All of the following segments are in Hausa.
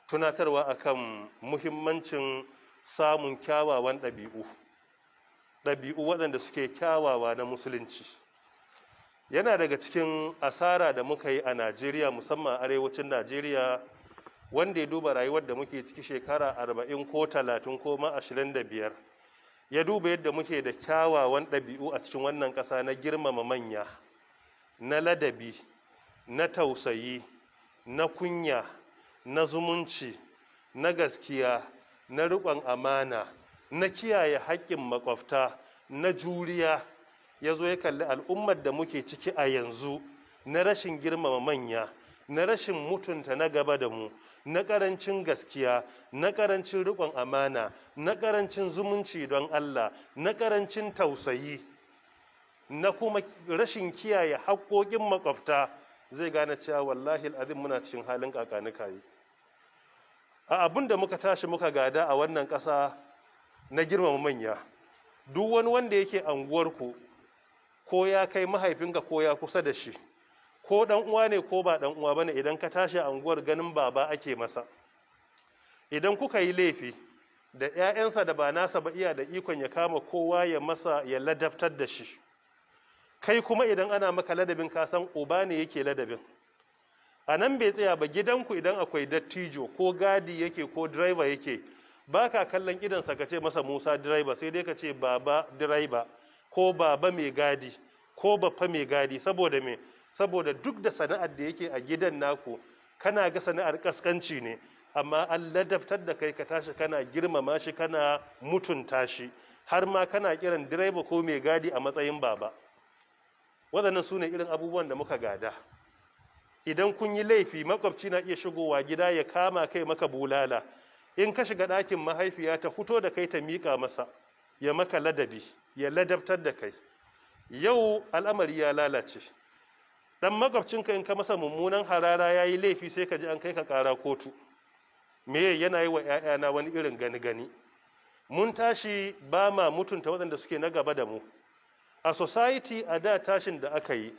Tunatarwa akan muhimmancin samun kyawawan ɗabi'u, ɗabi'u waɗanda suke kyawawa na Musulunci. Yana daga cikin asara da muka yi a Najeriya, musamman a arewacin Najeriya, wanda ya duba rayuwar da muke ciki shekara 40 ko 30 ko ma 25, ya duba yadda muke da kyawawan ɗabi'u a cikin wannan ƙasa na girmama manya, na ladabi, na tausayi, na kunya, na zumunci, na gaskiya, na riƙon amana, na kiyaye haƙƙin makwabta, na juriya, ya zo ya kalli al'ummar da muke ciki a yanzu na rashin girmama manya, na rashin mutunta na gaba da mu, na ƙarancin gaskiya, na ƙarancin riƙon amana, na ƙarancin zumunci don Allah, na ƙarancin tausayi, na kuma rashin kiyaye haƙƙoƙin makwabta, zai gane cewa wallahi al'azim muna cikin halin kakanikayi. A abin da muka tashi muka gada a wannan ƙasa na girmama manya, duk wani wanda yake anguwarku, ko ya kai mahaifinka ko ya kusa da shi, ko dan uwa ne ko ba dan uwa bane, idan ka tashi a unguwar ganin baba ake masa. Idan kuka yi laifi da ƴaƴansa da ba nasa ba, iya da ikon ya kama kowa ya masa, ya ladabtar da shi. Kai kuma idan ana maka ladabin, ka san uba ne yake ladabin. A nan bai tsaya ba, gidanku idan akwai dattijo, ko gadi yake ko driver yake, ba ka kallon idansa ka ce masa Musa driver, sai dai ka ce baba driver ko baba mai gadi ko baffa mai gadi. Saboda me? Saboda duk da sana'ar da yake a gidan naku kana ga sana'ar kaskanci ne, amma an ladabtar da kai ka tashi kana girmama shi, kana mutunta shi, har ma kana kiran direba ko mai gadi a matsayin baba. Waɗannan su ne irin abubuwan da muka gada. Idan kun yi laifi, makwabci na iya shigowa gida ya kama kai maka bulala. In ka shiga ɗakin mahaifiya, ta fito da kai ta miƙa masa, ya maka ladabi, ya ladabtar da kai. Yau al'amari ya lalace. Dan makwabcinka in ka masa mummunan harara ya yi laifi, sai ka ji an kai ka ƙara kotu. Me yana yi wa 'ya'yana wani irin gani gani? Mun tashi ba ma mutunta waɗanda suke na gaba da mu a society. A da tashin da aka yi,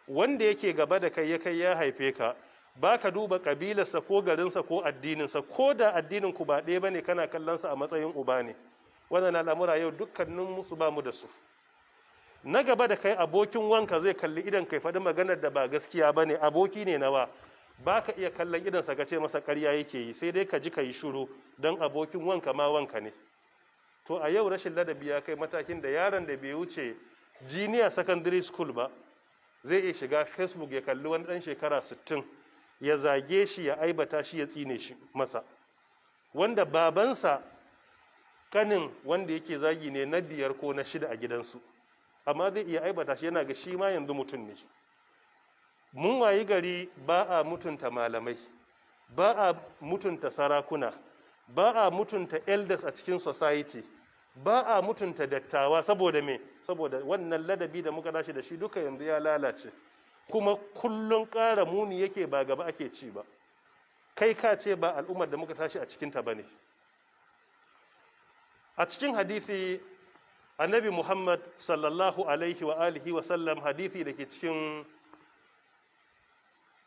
wanda yake gaba da kai ya kai ya haife ka, ba ka duba ƙabilarsa ko garinsa ko addininsa. Ko da addinin ku ba ɗaya bane, kana kallonsa a matsayin uba ne. Wannan al'amura yau dukkanin musu ba mu da su. Na gaba da kai, abokin wanka, zai kalli idan kai faɗi maganar da ba gaskiya ba ne. Aboki ne nawa, ba ka iya kallon idansa ka ce masa ƙarya yake yi, sai dai ka ji ka yi shiru don abokin wanka ma wanka ne. To a yau rashin ladabi ya kai matakin da yaron da bai wuce junior secondary school ba zai iya shiga Facebook ya kalli wani ɗan shekara 60 ya zage shi, ya aibata shi, ya tsine shi masa, wanda babansa kanin wanda yake zagi ne na biyar ko na shida a gidansu, amma zai iya aibata shi, yana ga shi ma yanzu mutum ne. Mun wayi gari ba a mutunta malamai, ba a mutunta sarakuna, ba a mutunta elders a cikin society, ba a mutunta dattawa. Saboda me? Saboda wannan ladabi da muka dashi da shi duka yanzu ya lalace, kuma kullun ƙara muni yake, ba gaba ake ci ba. Kai ka ce ba al'ummar da muka tashi a cikinta ba ne. A cikin hadisi Annabi Muhammad sallallahu alaihi wa alihi wa sallam, hadisi da ke cikin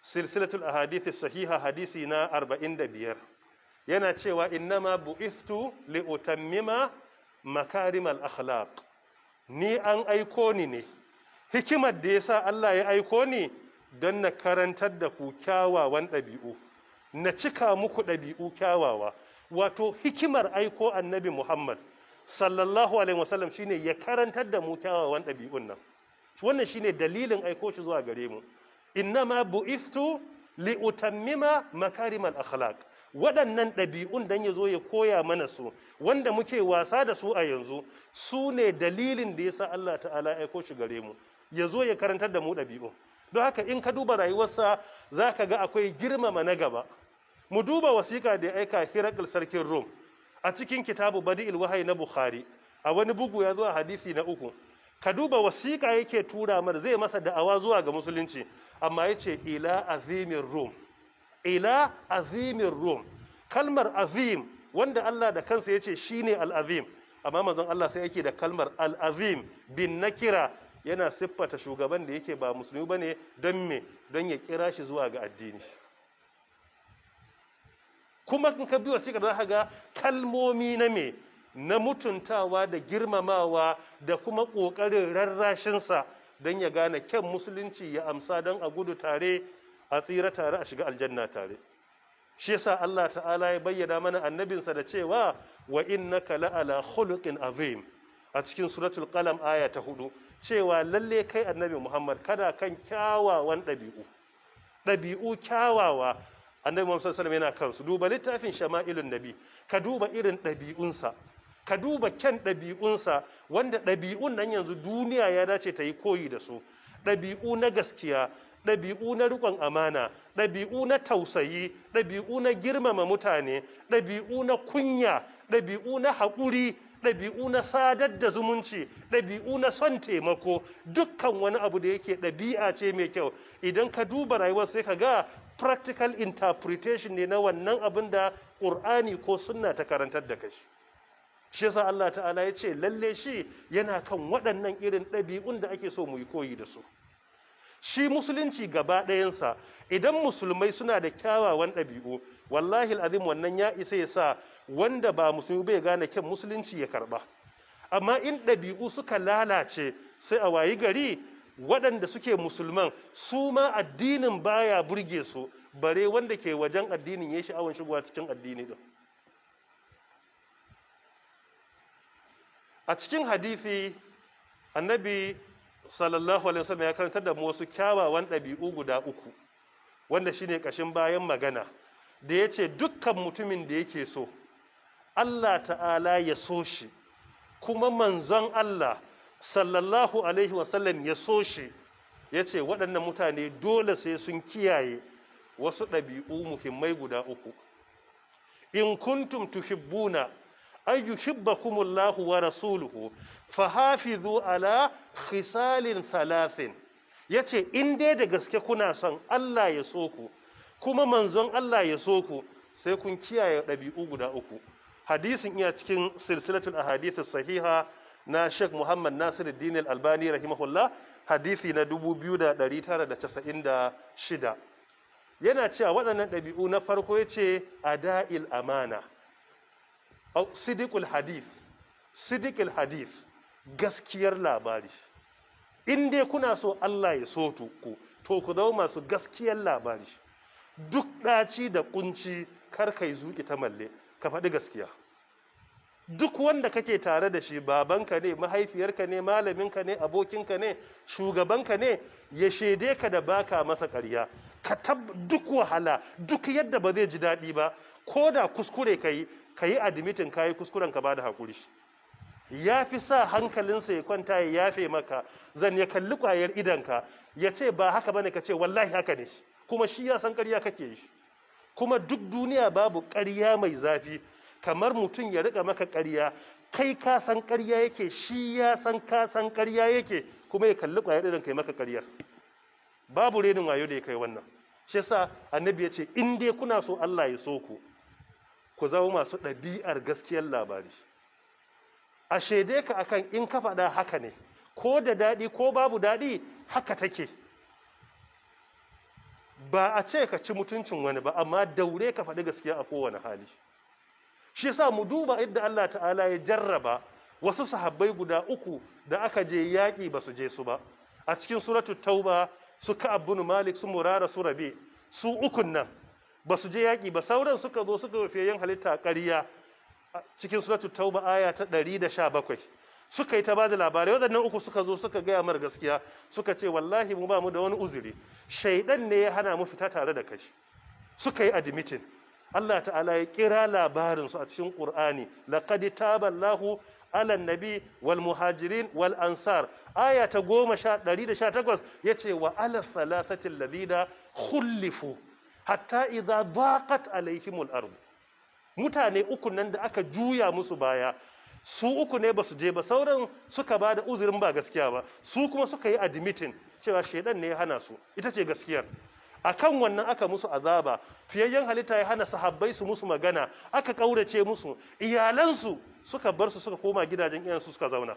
silsilatul ahadithi sahiha, hadisi na 45, yana cewa: "Innama bu'ithtu li utammima makarimal akhlaq." Ni an aiko ni ne, hikimar da yasa Allah ya aiko ni don na karantar da ku kyawawan ɗabi'u, na cika muku ɗabi'u kyawawa. Wato hikimar aiko Annabi Muhammad sallallahu alaihi wasallam shine ya karantar da mu kyawawan ɗabi'un nan. Wannan shine dalilin aiko shi zuwa gare mu. "Innama bu'ithtu li utammima makarimal akhlaq." Waɗannan ɗabi'un dan ya zo ya koya mana su, wanda muke wasa da su a yanzu, su ne dalilin da yasa Allah ta'ala ya aiko shi gare mu, ya zo ya karantar da mu ɗabi'u. Don haka in ka duba rayuwarsa, za ka ga akwai girmama na gaba. Mu duba wasiƙa da ya aika Hirakul, sarkin Rum, a cikin Kitabu Badi'il Wahayi na Bukhari, a wani bugu ya zo a hadisi na 3. Ka duba wasiƙa yake tura mar, zai masa da'awa zuwa ga Musulunci, amma ya ce "ila azimin Rum". Ila azimin Rum, kalmar azim, wanda Allah da kansa ya ce shine al-azim, amma manzon Allah sai yake da kalmar al-azim bin nakira, yana siffata shugaban da yake ba musulmi bane. Don me? Don ya kira shi zuwa ga addini. Kuma in ka bi wasiƙar za ka ga kalmomi na me na mutuntawa da girmamawa da kuma ƙoƙarin rarrashinsa don ya gane kyan musulunci, ya amsa don a gudu tare, a tsira tare, a shiga aljanna tare. Shi yasa Allah ta'ala ya bayyana mana annabinsa da cewa wa innaka la'ala khuluqin azim a cikin Suratul Qalam aya ta 4, cewa lalle kai Annabi Muhammad kana kan kyawawan ɗabi'u, ɗabi'u kyawawa. Annabi Muhammad sallallahu alaihi wasallam yana kansu. Duba littafin Shama'ilun Nabi, ka duba irin ɗabi'unsa, ka duba kyan ɗabi'unsa, wanda ɗabi'un nan yanzu duniya ya dace ta yi koyi da su. Ɗabi'u na gaskiya, ɗabi'u na riƙon amana, ɗabi'u na tausayi, ɗabi'u na girmama mutane, ɗabi'u na kunya, ɗabi'u na haƙuri, ɗabi'u na sadar da zumunci, ɗabi'u na son taimako. Dukkan wani abu da yake ɗabi'a ce mai kyau, idan ka duba rayuwar sai ka ga practical interpretation ne na wannan abin da Ƙur'ani ko sunna ta karantar da kai. Shi yasa Allah ta'ala ya ce lalle shi yana kan waɗannan irin ɗabi'un da ake so mu yi koyi da su. Shi musulunci gaba ɗayansa, idan musulmai suna da kyawawan ɗabi'u, wallahi azim, wannan ya isa ya sa wanda ba musulmi bai gane kyan musulunci ya karɓa. Amma in ɗabi'u suka lalace, sai a wayi gari waɗanda suke musulman su ma addinin baya burge su, bare wanda ke wajen addinin ya sha'awan shigowa cikin addini din. A cikin hadisi, Annabi sallallahu alaihi wasallam ya karantar da mu wasu kyawawan ɗabi'u guda uku, wanda shine kashin bayan magana da ya ce dukkan mutumin da yake so Allah ta'ala ya so shi, kuma manzon Allah sallallahu alaihi wasallam ya so shi, ya ce waɗannan mutane dole sai sun kiyaye wasu ɗabi'u muhimmai guda uku. In kuntum tuhibbuna an yuhibbakumullahu wa rasuluhu fahafizu ala khisalin thalathin. Yace in dai da gaske kuna son Allah ya so ku, kuma manzon Allah ya so ku, sai kun kiyaye ɗabi'u guda uku. Hadisin iya cikin Silsilatul Ahadith Sahiha na Sheikh Muhammad Nasiruddin Al-Albani rahimahullah, hadisi na 2996. Yana cewa waɗannan ɗabi'u, na farko yace ada'il amana, sidikul hadith, sidikul hadith, gaskiyar labari. In dai kuna so Allah ya so ku, to ku zama masu gaskiyar labari. Duk ɗaci da kunci, kar kai zuki ta malle, ka faɗi gaskiya. Duk wanda kake tare da shi, babanka ne, mahaifiyarka ne, malaminka ne, abokinka ne, shugabanka ne, ya shaide ka da baka masa ƙarya. Ka duk wahala, duk yadda ba zai ji daɗi ba, ko da kuskure ka yi, ka yi admitting ka yi kuskuren, ka bada hakuri. Ya fi sa hankalinsa ya kwanta ya yafe maka zan ya kalli kwayar idanka ya ce ba haka bane, ka ce wallahi haka ne, kuma shi ya san ƙarya kake yi. Kuma duk duniya babu ƙarya mai zafi kamar mutum ya rika maka ƙarya, kai ka san ƙarya yake, shi ya san ka san ƙarya yake, kuma ya kalli kwayar idan kai maka ƙaryar. Babu renin wayo da ya kai wannan. Shi yasa Annabi ya ce in dai kuna so Allah ya so ku, ku zama masu ɗabi'ar gaskiyar labari. A shaide ka akan in ka faɗa haka ne, ko da daɗi ko babu daɗi, haka take. Ba a ce ka ci mutuncin wani ba, amma daure ka faɗi gaskiya a kowane hali. Shi yasa mu duba yadda Allah ta'ala ya jarraba wasu sahabbai guda uku da aka je yaƙi ba su je su ba. A cikin Suratul Tauba, su Ka'ab bin Malik, su Murara, su Rabi, su ukun nan ba su je yaƙi ba. Sauran suka zo suka rufe yin halitta ƙarya. Cikin Suratul Tauba aya ta 117, suka yi ta bada labarai. Waɗannan uku suka zo suka gaya mar gaskiya, suka ce wallahi mu ba mu da wani uzuri, shaidan ne ya hana mu fita tare da kai. Suka yi admitting. Allah ta'ala ya kira labarin su a cikin Qur'ani, laqad taballahu ala nabi wal muhajirin wal ansar, aya ta 118, yace wa ala thalathati alladhina khulifu hatta idza daqat alaihimul ard. Mutane uku nan da aka juya musu baya, su uku ne ba su je ba, sauran suka ba da uzurin ba gaskiya ba, su kuma suka yi admitting cewa shaidan ne ya hana su, ita ce gaskiyar. Akan wannan aka musu azaba. Fiyayyen halitta ya hana sahabbai su musu magana, aka kaurace musu, iyalansu suka bar su, suka koma gidajen iyayensu suka zauna.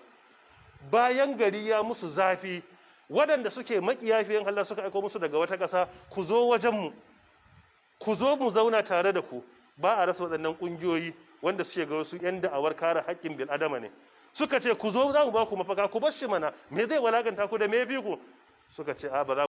Bayan gari ya musu zafi, waɗanda suke makiya fiyen Allah suka aiko musu daga wata ƙasa, ku zo wajenmu, ku zo mu zauna tare da ku. Ba a rasa waɗannan ƙungiyoyi wanda suke ga wasu 'yan da'awar kare haƙƙin bil'adama ne. Suka ce, "Ku zo, za mu ba ku mafaka, ku bar shi mana, me zai walakanta ku da me fi ku?" Suka ce, "A ba za